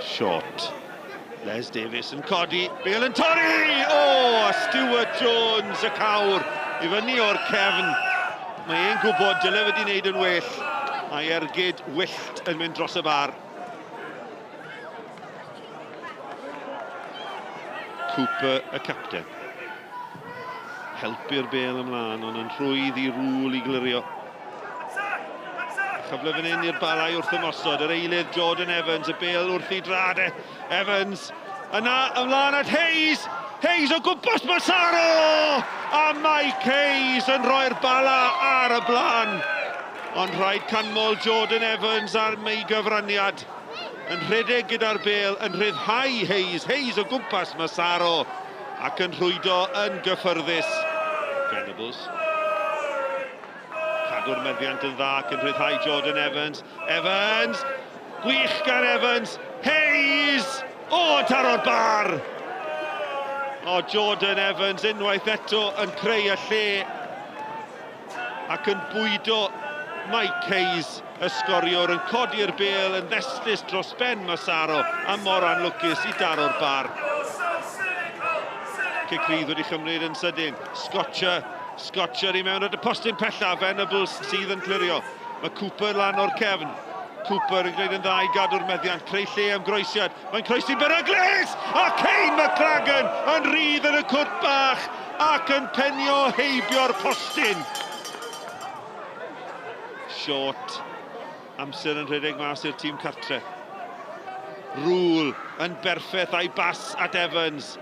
Short. Les Davies yn codi, Bale yn torri! O, a Stuart Jones y cawr i fyny o'r cefn. Mae e'n gwybod dyle wedi wneud yn well. Mae ergyd wyllt yn mynd dros y bar. Cooper y capten. Helpu'r bel ymlaen, ond yn rhwydd i rŵl i glirio. Chyfle fan hyn i'r Balau wrth ymosod. Yr eilydd Jordan Evans, y bel wrth i drad e. Evans yna ymlaen at Hayes. Hayes o gwmpas Massaro! A Mike Hayes yn rhoi'r Bala ar y blaen. Ond rhaid canmol Jordan Evans ar ei gyfraniad. Yn rhedeg gyda'r bel, yn rhyddhau Hayes. Hayes o gwmpas Massaro ac yn rhwydo yn gyffyrddus. Venables. Cadw'r meddiant yn dda ac yn rhyddhau Jordan Evans. Evans! Gwych gan Evans! Hayes! O, taro'r bar! O, Jordan Evans unwaith eto yn creu y lle ac yn bwydo Mike Hayes, y sgoriwr, yn codi'r bêl yn ddestlus dros ben Massaro a mor anlwcus i daro'r bar. Cic rydd wedi chymryd yn sydyn. Scotcher, Scotcher i mewn at y postyn pella, Venables sydd yn clirio. Mae Cooper lan o'r cefn. Cooper yn gwneud yn dda i gadw'r meddiant, creu lle am groesiad. Mae'n croesi'n beryglus! A Kane McLagan yn rhydd yn y cwrt bach ac yn penio heibio'r postyn. Short. Amser yn rhedeg mas i'r tîm cartre. Rule yn berffeth a'i bas at Evans.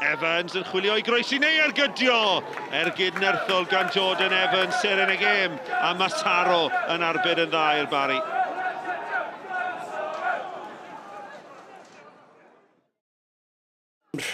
Evans yn chwilio i groesi neu ergydio! Ergyd nerthol gan Jordan Evans, seren y gêm, a Massaro yn arbed yn dda i'r Barri.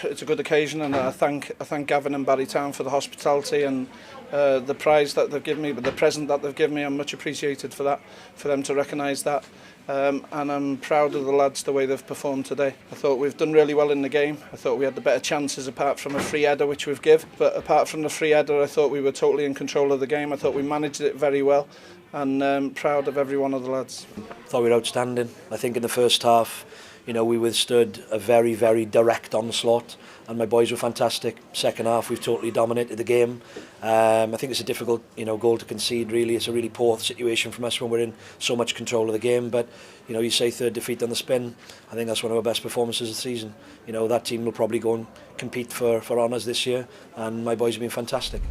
It's a good occasion and I thank, I thank Gavin and Barry Town for the hospitality and uh, the prize that they've given me, but the present that they've given me, I'm much appreciated for that, for them to recognise that. Um, and I'm proud of the lads the way they've performed today. I thought we've done really well in the game. I thought we had the better chances apart from a free header which we've give. But apart from the free header, I thought we were totally in control of the game. I thought we managed it very well and um, proud of every one of the lads. Thought we were outstanding. I think in the first half, you know, we withstood a very, very direct onslaught and my boys were fantastic. Second half, we've totally dominated the game. Um, I think it's a difficult, you know, goal to concede, really. It's a really poor situation from us when we're in so much control of the game. But, you know, you say third defeat on the spin. I think that's one of our best performances of the season. You know, that team will probably go and compete for, for honours this year, and my boys have been fantastic.